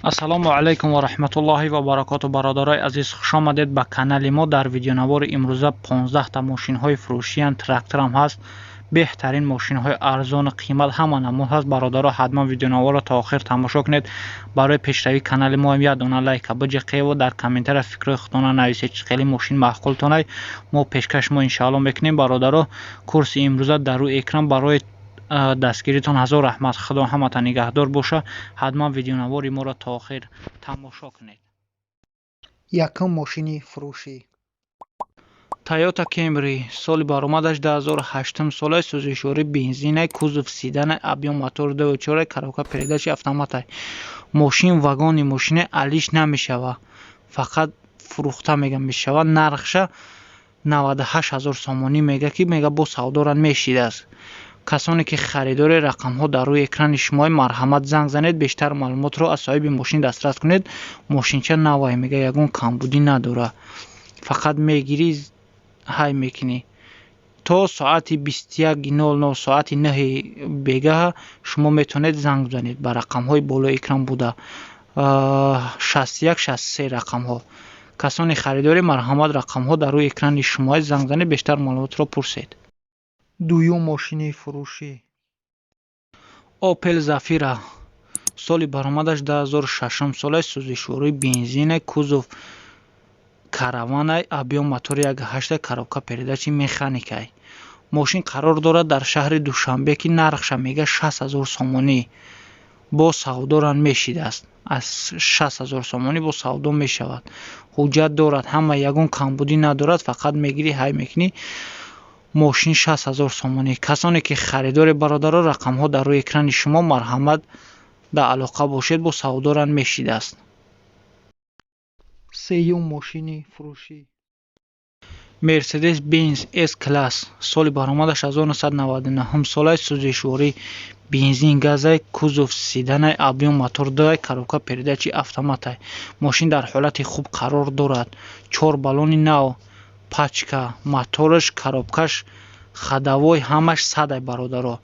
Ассалому алайкум ва раҳматуллоҳи ва баракоту. Бародарои азиз, хушомадед ба канали мо. Дар видеонавори имрӯза 15та мошинҳои фурӯшиянд, тракторам ҳаст. Беҳтарин мошинҳои арзону қимат, ҳама намуд ҳаст. Бародаро, ҳатман видеонаворро то охир тамошо кунед. Барои пешравии канали моам як дона лайка биҷиқеву дар комментария фикрҳои худтонро нависед, чӣ хеле мошин маъқултонай, мо пешкаш мо иншаалло мекунем. Бародаро, курси имрӯза дар рӯи экран. Барои дастгиритон ҳазор раҳмат, Худо ҳаматон нигаҳдор боша. Ҳатман видеонавори моро то охир тамошо кунед. Якум мошини фурӯшӣ. Тойота Кемри, соли баромадаш 2008 солаи, сӯзишворӣ бензинай, кузов седанай, объём мотор 2,4, коробка передачи автоматай. Мошин вагони мошина, алиш намешава, фақат фурӯхта мега мешава. Нархша 98 ҳазор сомонӣ мега, ки мега бо савдоран мешидааст. Касоне ки харидори, рақамҳо дар рӯи экрани шумои, марҳамат, занг занед, бештар маълумотро аз соҳиби мошин дастрас кунед. Мошинча навай, мега, ягон камбудӣ надора, фақат мегирӣ, ҳай мекунӣ. То соати 21:00, соати 9-и бегаҳа шумо метавонед занг занед ба рақамҳои болои экран буда, 61, 63 рақамҳо. Касоне харидорӣ, марҳамат, рақамҳо дар рӯи экрани шумои, занг занед, бештар маълумотро пурсед. Дуюм мошини фурӯшӣ. Опел Зафира, соли баромадаш 2006 солаи, сӯзишвории бензинай, кузов караванай, объём мотори 1,8, коробка передачи механикай. Мошин қарор дорад дар шаҳри Душанбе, ки нархша мега 60 000 сомонӣ, бо савдоран мешидааст. Аз 60 000 сомонӣ бо савдо мешавад. Ҳуҷҷат дорад ҳама, ягон камбудӣ надорад, фақат мегирӣ, ҳай мекунӣ. Мошин 60 000 сомонӣ. Касоне ки харидори, бародаро, рақамҳо дар рӯи экрани шумо, марҳамат, дар алоқа бошед, бо савдоран мешидааст. Сеюм мошини фурӯшӣ. Мерседес Бенз С класс, соли баромадаш 1999 солаи, сӯзишворӣ бензин газай, кузов седанай, объём мотор 2, коробка передачи автоматай. Мошин дар ҳолати хуб қарор дорад, чор баллони нав, пачка, мотораш, коробкаш, ходовой ҳамаш садай. Бародаро,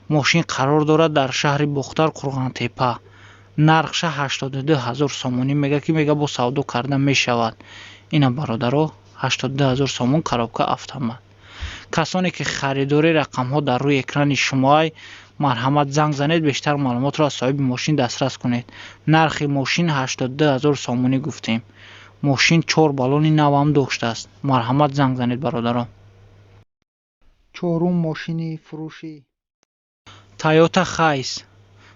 мошин қарор дорад дар шаҳри Бохтар, Қурғонтеппа. Нархша 82 000 сомонӣ мега, ки мега бо савдо карда мешавад. Ина, бародаро, 82 000 сомон, коробка автомат. Касоне ки харидорӣ, рақамҳо дар рӯи экрани шумоай, марҳамат, занг занед, бештар маълумотро аз соҳиби мошин дастрас кунед. Нархи мошин 82 000 сомонӣ гуфтем. Мошин чор баллони навам доштааст. Марҳамат, занг занед, бародарон. Чорум мошини фурӯшӣ. Тойота Хайс,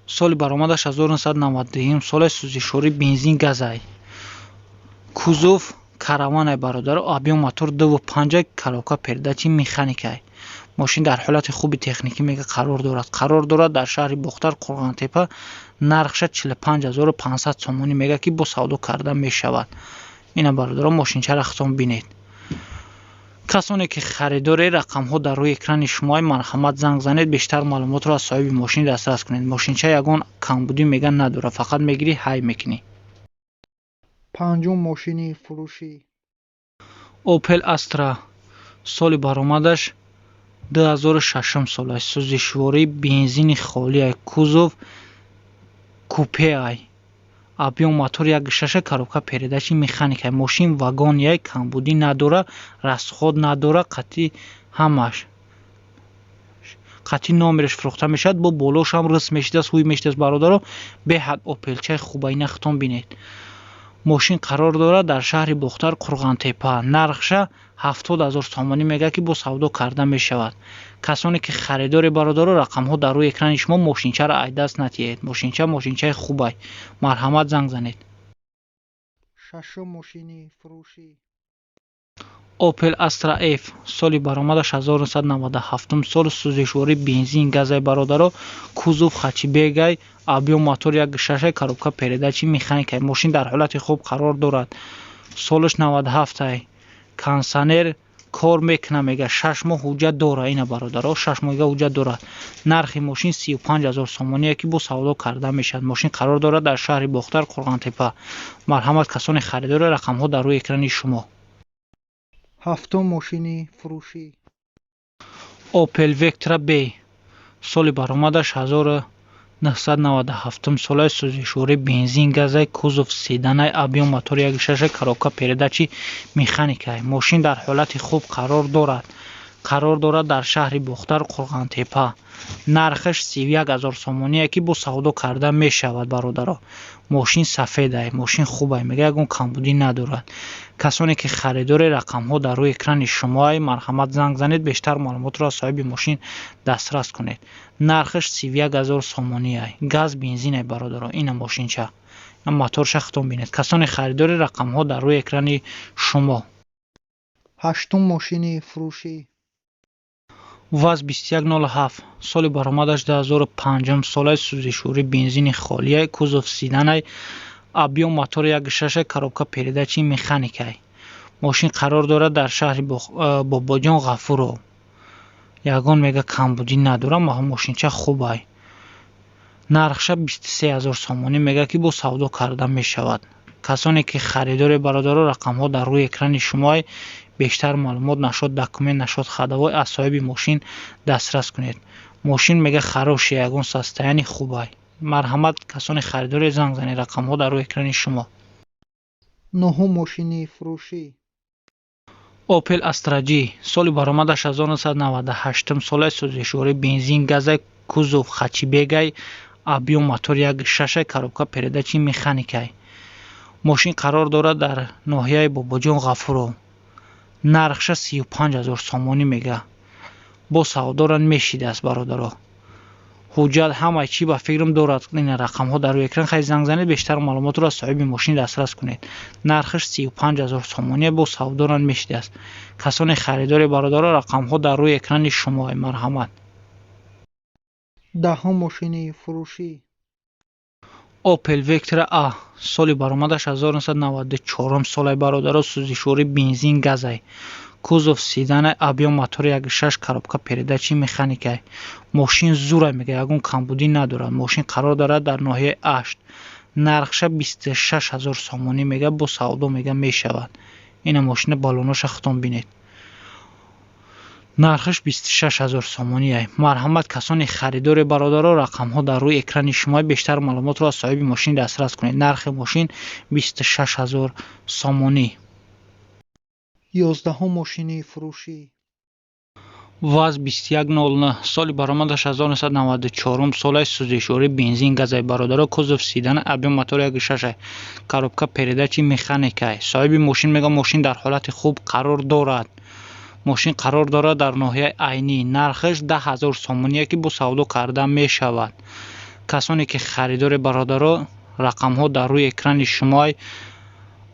соли баромадаш 1991 солаи, сӯзишворӣ бензин газай, кузов караванай. Бародаро, объём мотор 2,5, коробка передачи механикай. Мошин дар ҳолати хуби техникӣ мега қарор дорад дар шаҳри Бохтар, Қурғонтеппа. Нархша 45 500 сомонӣ мега, ки бо савдо карда мешавад. Ина, бародаро, мошинчаро худтон бинед. Касоне ки харидори, рақамҳо дар рӯи экрани шумои, марҳамат, занг занед, бештар маълумотро аз соҳиби мошин дастрас кунед. Мошинча ягон камбудӣ мега надорад, фақат мегирӣ, ҳай мекунӣ. Панҷум мошини фурӯшӣ. Опел Астра, соли баромадаш 2006 сола, сӯзишвории бензини холиай, кузов купеай, объём мотор 1,6, коробка передачи механикай. Мошин вагонияй, камбудӣ надора, расход надора, қатъи ҳамаш, қатъи номераш фурӯхта мешавад. Бо болошам рис мешидааст, ҳуй мешидааст. Бародаро, беҳад опелчаи хубайна, худтон бинед. Мошин қарор дорад дар шаҳри Бохтар, Қурғонтеппа. Нархша 70 000 сомонӣ мега, ки бо савдо карда мешавад. Касоне ки харидори, бародаро, рақамҳо дар рӯи экрани шумо, мошинчаро ай даст натиҳед. Мошинча мошинчаи хубай, марҳамат, занг занед. Шашум мошини фурӯшӣ. Опел Астра Ф, соли баромадаш 1997 сол, сӯзишворӣ бензин газай. Бародаро, кузов хэтчбекай, объём мотор 1,6, коробка передачи механикай. Мошин дар ҳолати хуб қарор дорад, солаш 97-ай, кондитсионер кор мекуна, мега 6 моҳ ҳуҷҷат дора. Ина, бародаро, 6 моҳига ҳуҷҷат дорад. Нархи мошин 35 000 сомоние, ки бо савдо карда мешавад. Мошин қарор дорад дар шаҳри Бохтар, Қурғонтеппа. Марҳамат, касоне харидори, рақамҳо дар рӯи экрани шумо. Ҳафтум мошини фурӯшӣ. Опел Вектра Б, соли баромадаш 997 солаи сӯзишворӣ, бензин газай, кузов седанай, объём мотор 1,6, коробка передачи механикай. Мошин дар ҳолати хуб қарор дорад. Қарор дорад дар шаҳри Бохтар, Қурғонтеппа. Нархаш 31 000 сомоние, ки бо савдо карда мешавад. Бародаро, мошин сафедай, мошин хубай, мега, ягон камбудӣ надорад. Касоне ки харидори, рақамҳо дар рӯи экрани шумоай, марҳамат, занг занед, бештар маълумотро аз соҳиби мошин дастрас кунед. Нархаш 31 000 сомониай, газ, бензинай. Бародаро, ина мошинча, моторша худтон бинед. Касоне харидори, рақамҳо дар рӯи экрани шумо. Ҳаштум мошини фурӯшӣ. ВАЗ 2107, соли баромадаш 2005, солаи сӯзишворӣ, бензини холиай, кузов седанай, объём мотори 1,6, коробка передачи механикай. Мошин қарор дорад дар шаҳри Бобоҷон Ғафуров. Ягон, мега, камбудӣ надорад, мошинча хубай. Нархша 23 000 сомонӣ мега, ки бо савдо карда мешавад. Касоне ки харидори, бародаро, рақамҳо дар рӯи экрани шумоай. Бештар маълумот нашод документ, нашод ходовой аз соҳиби мошин дастрас кунед. Мошин, мега, хороший, ягон состояние хубай. Марҳамат, касоне харидоре, занг занед, рақамҳо дар рӯи экрани шумо. Нуҳум мошини фурӯшӣ. Opel Astra J, соли баромадаш 1998, солаи сӯзишворӣ, бензин газай, кузов хэтчбекай, объём мотор 1,6, коробка передачи механикай. Мошин қарор дорад дар ноҳияи Бобоҷон Ғафуров. Нархша 35 000 сомонӣ мега, бо савдора мешидааст. Бародаро, ҳуҷҷат, ҳамаи чӣ ба фикрам дорад. Ина рақамҳо дар рӯи экран. Хай, занг занед, бештар маълумотро аз соҳиби мошин дастрас кунед. Нархаш 35 000 сомонӣ, бо савдора мешидааст. Касоне харидори, бародаро, рақамҳо дар рӯи экрани шумо, марҳамат. Даҳум мошини фурӯшӣ. Opel Vectra A, соли баромадаш 1994 солаи, бародаро, сӯзишворӣ, бензин газай, кузов седанай, объём мотори 1,6, коробка передачи механикай. Мошин зурай, мега, ягон камбудӣ надорад. Мошин қарор дорад дар ноҳияи Ашт. Нархша 26 000 сомонӣ мега, бо савдо, мега, мешавад. Ина мошина, балоноша худтон бинед. Нархаш 26 000 сомониай. Марҳамат, касоне харидори, бародаро, рақамҳо дар рӯи экрани шумо, бештар маълумотро аз соҳиби мошин дастрас кунед. Нархи мошин 26 000 сомонӣ. 11-ум мошини фурӯшӣ. ВАЗ 2109, соли баромадаш 1994, солаи сӯзишворӣ, бензин газай, бародаро, кузов седан, объём мотор 1,6, коробка передачи механикай. Соҳиби мошин мега, мошин дар ҳолати хуб қарор дорад. Мошин қарор дорад дар ноҳияи Айнӣ. Нархаш 10 000 сомоние, ки бо савдо карда мешавад. Касоне ки харидори, бародаро, рақамҳо дар рӯи экрани шумоай,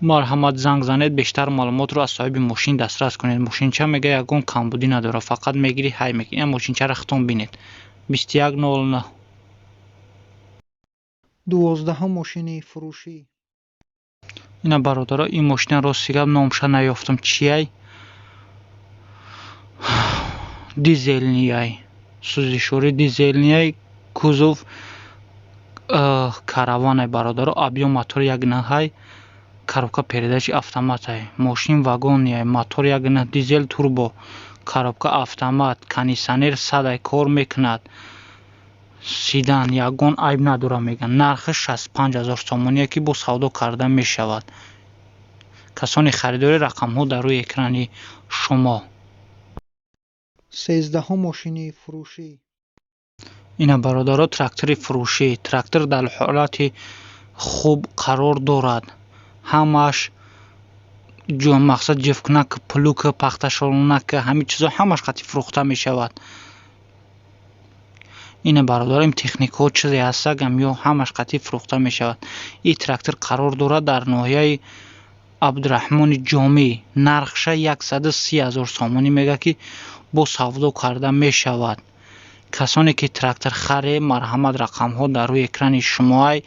марҳамат, занг занед, бештар маълумотро аз соҳиби мошин дастрас кунед. Мошинча, мега, ягон камбудӣ надорад, фақат мегирӣ, ҳай мекунӣ. Мошинчаро худтон бинед. 2109. 12-ум мошини фурӯшӣ. Ина, бародаро, ин мошина, рости гап, номша наёфтам, чияй. Дизельныйай, сӯзишворӣ, дизельныйай, кузов караванай, бародаро, объём мотор 1,9-ай, коробка передачи автоматай. Мошин вагонияй, мотор 1,9 дизел турбо, коробка автомат, кондитсионер садай кор мекунад. Седан, ягон айб надорад, мегӯянд. Нархаш 65 000 сомоние, ки бо савдо карда мешавад. Касоне харидори, рақамҳо дар рӯи экрани шумо. 13-ум мошини фурӯшӣ. Ина, бародаро, трактори фурӯшӣ. Трактор дар ҳолати хуб қарор дорад, ҳамаш мақсад ҷифкунак, плуг, пахташолонак, ҳамин чизо ҳамаш қатъи фурӯхта мешавад. Ина, бародаро, ин техникаҳо чизе ҳастак, ё ҳамаш қатъи фурӯхта мешавад. Ин трактор қарор дорад дар ноҳияи Абдураҳмони Ҷомӣ. Нархша 130 000 сомонӣ мега, ки бо савдо карда мешавад. Касоне ки трактор харе, марҳамат, рақамҳо дар рӯи экрани шумоай,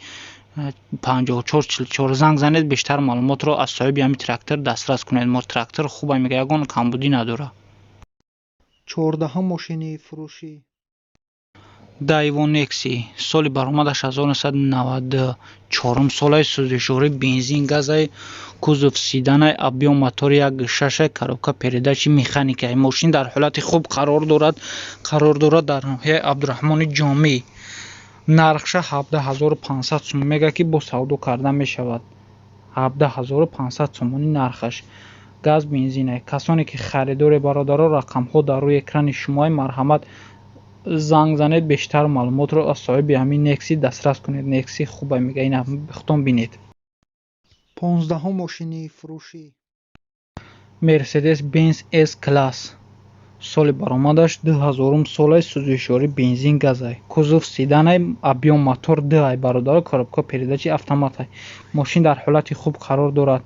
5444 занг занед, бештар маълумотро аз соҳиби ҳамин трактор дастрас кунед. Мо трактор хубай, мега, ягон камбудӣ надорад. 14-ум мошини фурӯшӣ. Daewoo Nexia, соли баромадаш 1994, солаи сӯзишворӣ, бензин газай, кузов седанай, объём мотор 1,6, коробка передачи механикай. Мошин дар ҳолати хуб қарор дорад. Қарор дорад дар ноҳияи Абдураҳмони Ҷомӣ. Нархша 17 500 сум мега, ки бо савдо карда мешавад. 17 500 сомонӣ нархаш. Газ, бензинай. Касоне ки харидоре, бародаро, рақамҳо дар рӯи экрани шумои, марҳамат, занг занед, бештар маълумотро аз соҳиби ҳамин Некси дастрас кунед. Некси хубай, мега, ина худтон бинед. 15-ум мошини фурӯшӣ. Мерседес Бенз С класс, соли баромадаш 2000-ум солаи, сӯзишворӣ бензин газай, кузов седанай, объём мотор дуай, бародаро, коробка передачи автоматай. Мошин дар ҳолати хуб қарор дорад,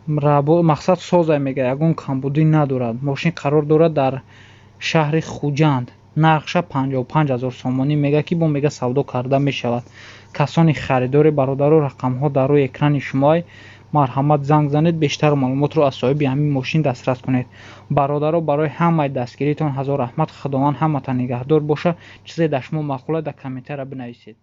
мақсад созай, мега, ягон камбудӣ надорад. Мошин қарор дорад дар шаҳри Хуҷанд. Нархша 55 000 сомонӣ мега, ки бо мега савдо карда мешавад. Касони харидори, бародаро, рақамҳо дар рӯи экрани шумоай, марҳамат, занг занед, бештар маълумотро аз соҳиби ҳамин мошин дастрас кунед. Бародаро, барои ҳамаи дастгиритон ҳазор раҳмат. Худованд ҳаматан нигаҳдор боша. Чизе дар шумо маъқула, дар комментария бинависед.